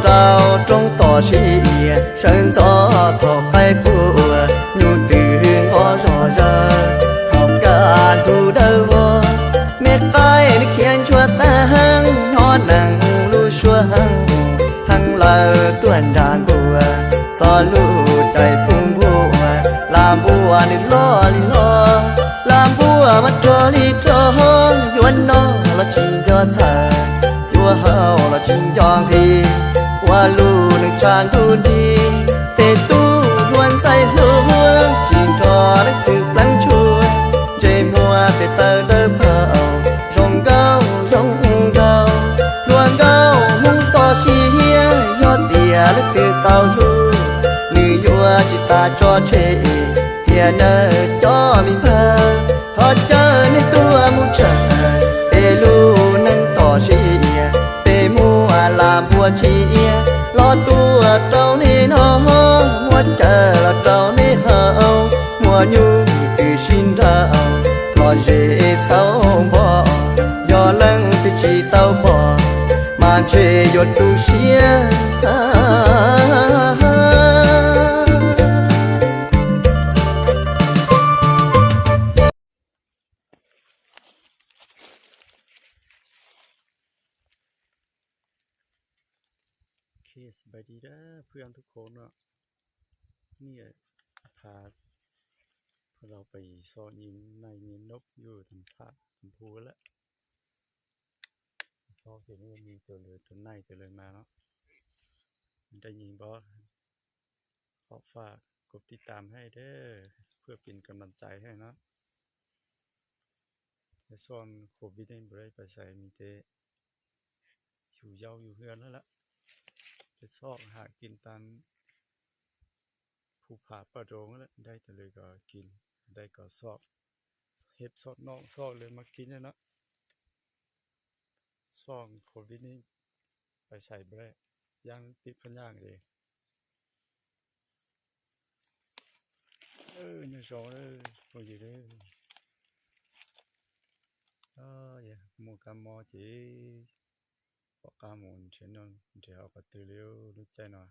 Rau roob tom sib iav sawv ntxov thaum qaib qua, nyuj twm nqov zog zawg thaum kaj ntug dawb vog. Me qaib nws khiav ntshuaj tag heev, hnov neeg lub suab heev, heev lawm tuaj nram nkuaj. Txog lub caij pub npuaj, lam npuaj nws loj li loj, lam npuaj mas rog li rog, yuav noj los tsis nco txhawj, yuav haus los tsis nco nqhis. Ua lub neej tshav ntuj nti, tes tub hluas ntxhais hluas, tsis nrog leej twg pleev tshuaj, ntsej muag tes taw dawb paug, zoo nkauj zoo nraug. Hluas nkauj Hmoob toj siab, yog tias leej twg tau hlub, nws yuav tsis xav tso tseg, thiab nawb cov me npawg, thov caw nej tuaj mus tshawj peb lub neej toj siab, peb muaj lam npuaj tsiab los tuaj rau nej noj, muab cawv los rau nej haus, muaj nyuj twm sib nraus los zem xauv npo. Yog leej twg tsis tau pom, mas ntshe yuav tu siab. Ok, ສະບາຍດີເດີເພື່ອນທຸກຄົນເນາະ. ນີ້ພາພວກເຮົາໄປຊອກຍິງໄມ້ຍິງນົກຢູ່ທາງພາກ ພູແລ້ວ. ຊອກຊິມີຕົວເຫຼືອຕົວໃນຕົວເຫຼືອມາເນາະ. ໄດ້ຍິງບໍ່? ຂໍຝາກກົດຕິດຕາມໃຫ້ເດີ ເພື່ອເປັນກຳລັງໃຈໃຫ້ເນາະ. ໃນຊ່ວງໂຄວິດນີ້ບໍ່ໄດ້ໄປໃສ ມີແຕ່ ຢູ່ເຍົາຢູ່ເຮືອນຫັ້ນແຫຼະ ໄປຊອກຫາກິນຕາມພູຜາປ່າດົງຫັ້ນແຫຼະ ໄດ້ຕົວເລີກກໍກິນ ໄດ້ກໍຊອກ ເຮັດຊອກນອກຊອກເລີຍມາກິນຫັ້ນເນາະ. ຊ່ວງໂຄວິດນີ້ໄປໃສບໍ່ໄດ້ ຢ້ານຕິດພະຍາດເດ. ເອີ ຍາມເຊົ້າເດີ ພວກເຈົ້າເດີ. ເອີ ຍາມກາມມໍເຈ ພວກກາມມໍເທນນອນເທນເອົາກະຕື່ນເລັວ ລູກໃຈເນາະ.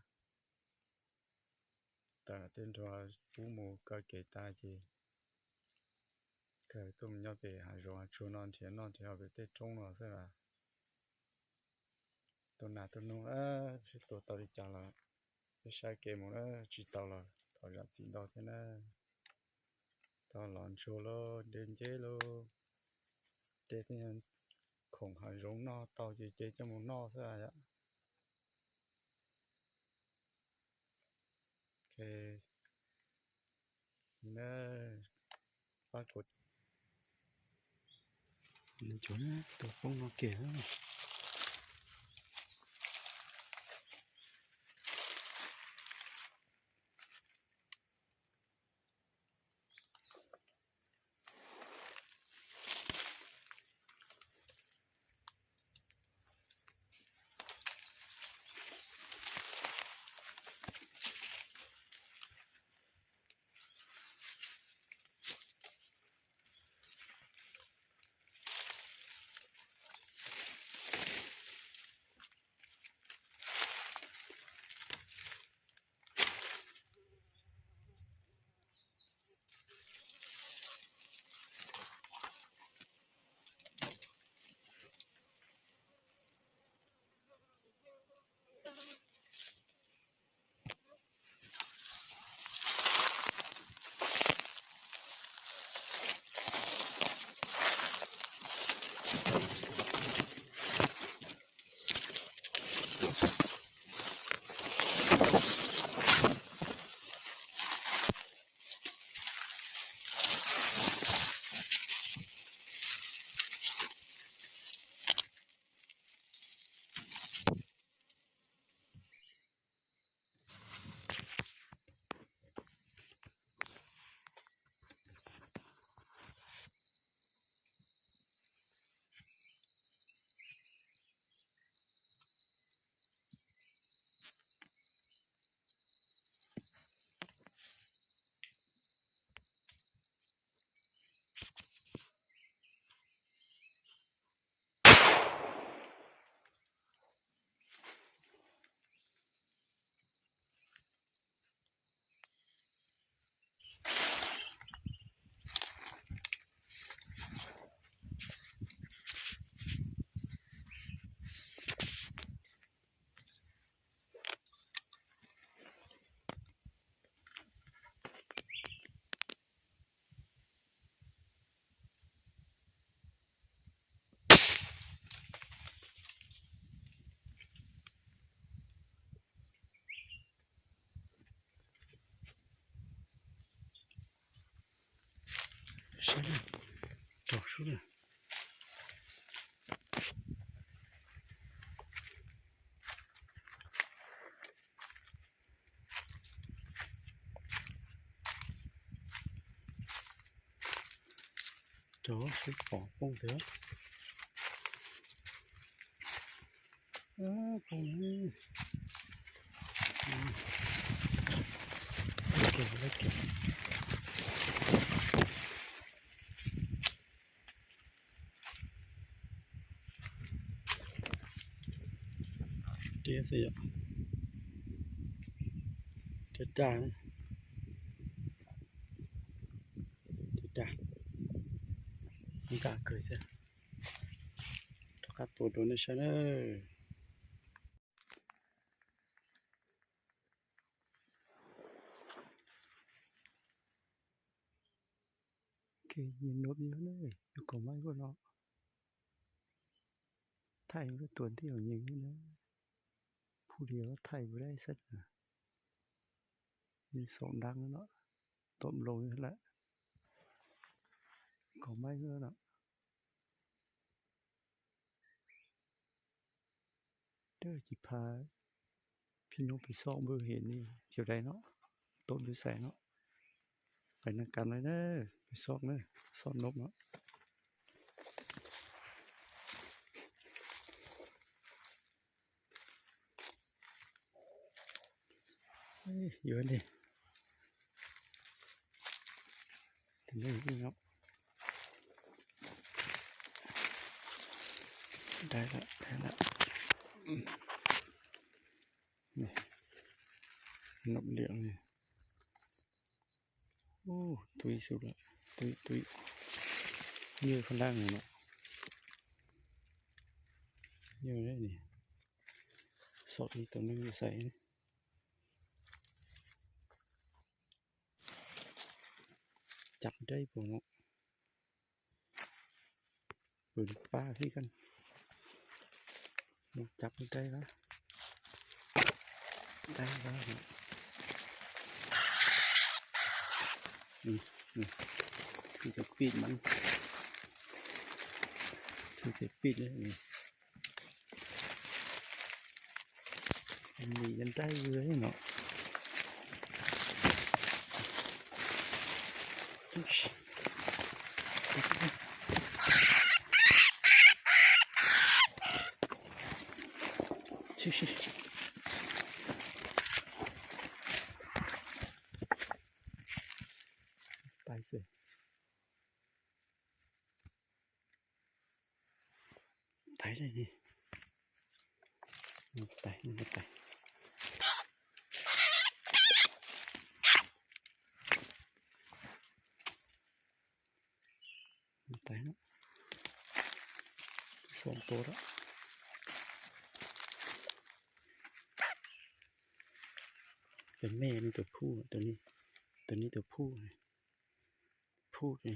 ຕາເຕັ້ນໂທລະປູໂມກະເກຕາເຈ ກະຕຸ້ມຍອດເປຫາໂຮງຫາຊົນນອນເທນນອນເທນເອົາໄປເຕະທົ່ງນອນເສຍລະ. ໂຕໜາໂຕໂນເອີ ຊິໂຕເຕົາລິຈາລະ ໄປໃຊ້ເກມໝົດເອີ ຊິເຕົາລະ ເຖົາຢາກຈິງດອກເທນນະ. ຕອນຫຼອນໂຊໂລ ເດີນເຈໂລ ເຕະເຕັນ ໂຂງຫາໂຮງນອກ ເຕົາເຈເຈຈະໝົດນອກເສຍລະ. ໂອເຄ ນີ້ເດີ ຝາກກົດ ໂຕໂປ້ງນອກເກ. Rau sub na. Rau sub pom poob thiab. Poob. Riab xwb yom. Riab daj, riab daj, ntag kawg xwb. Rov qab tua rau nej saib na. Nws nub yog ne, yus kom maj ua no. Thaij lub tuam ntij hauv nyeeg na. Phu li thaij ua dai xwb na. Nws xaum nrab no, tom nploos lawm. Kom maj ua no. Dawb ci pha, phim nub pem xoj npwj hem ni cov dai no, tom npwj xais no. Pais naj kam lawm na, pem xoj na, xoj nub no. Yuav li. Tus no ib no. Dai lawm, dai lawm. Noj liam li. Ub, tub ib xub lawm, tub tub. Nywj fab laj no. Nywj li, xom li tus neeg xais. Cab dai puas no. Pw pab li koj. Mus cab dai lawm. Dai lawm. Tus pij mas, tus pij li. Nws yog dai no. Pais xwb. Tais li, tais, tais. Tais, xoom tua lawm. Tus me ne, tus phuj, tus ne tus phuj, phuj ne,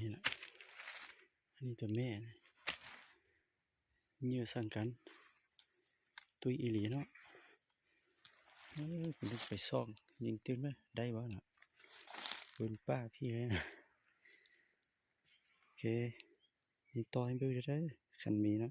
ne tus me ne. Nyiaj xaj nkav, tub ib li no. Kuv lub pais xoj yeej twg na, dai vas no. Pw paj phij li na. Ok, yeej toj ib npwg rau khas mis no.